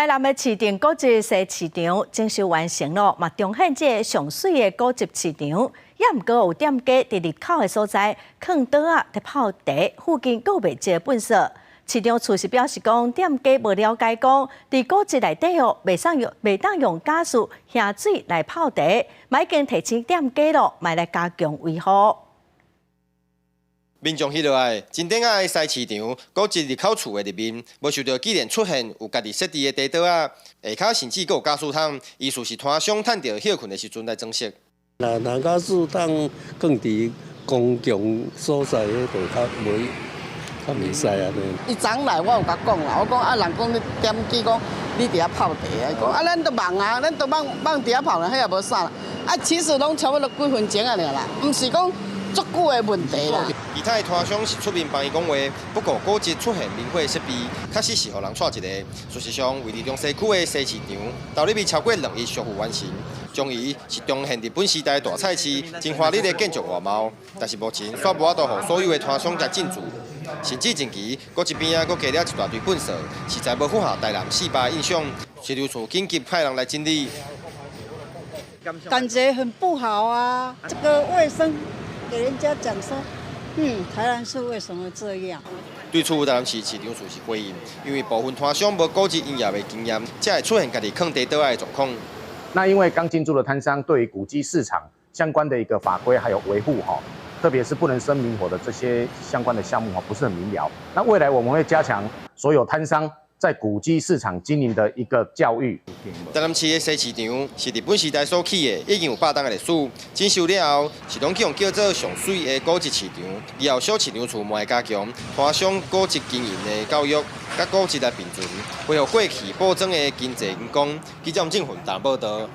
台南的市定古蹟西市場整修完成囉，嘛重現這个上媠的古蹟市場。也毋過有店家佇入口的所在囥桌仔佇泡茶，附近閣有袂少糞埽。市場處是表示講，店家無了解講，佇古蹟內底哦，袂當用家私瓦水來泡茶，嘛已經提醒店家囉，莫來加強維護。民眾翕落來，真頂仔的西市場古蹟入口處的入面，無想著竟然出現有家己設置的茶桌仔，下跤甚至閣有家私桶，意思是攤商趁著歇睏的時陣來裝飾。若家私桶囥佇公共所在，彼就較袂使按呢。伊昨來我有共講啦，我講啊，人講你點記講你佇遐泡茶啊，伊講啊，咱都忙啊，咱都忙忙佇遐泡咧，彼也無啥啦。啊，其實攏差不多幾分鐘啊爾啦，毋是講足久的問題啦。其他的攤商是出面幫伊講話，不過古蹟出現明火設備，確實是予人掣一个。事實上，位佇中西區的西市場，投入超過2日修復完成，終於是重現日本時代大菜市真華麗的建築外貌。但是目前煞無法度予所有的攤商來進駐，甚至近期古蹟邊仔閣加了一大堆糞埽，實在無符合台南四巴印象。市場處緊急派人來整理。感覺很不好啊！這個衛生給人家講說，台南市為什麼這樣？對此，台南市市場處是回應，因為部分攤商無古蹟營業的經驗，才會出現家己囥茶桌仔的狀況。那因為剛進駐的攤商對於古蹟市場相關的一個法規還有維護哈，特別是不能生明火的這些相關的項目哈，不是很明了。那未來我們會加強所有攤商在古蹟市場經營的一個教育。台南市的西市場是日本時代所起的，已經有100冬的歷史。整修了後，是攏去予叫做上媠的古蹟市場。以後小市場處嘛會加強攤商古蹟經營的教育，佮古蹟來並存，恢復過去布莊的經濟觀光。記者吳正雲台報導。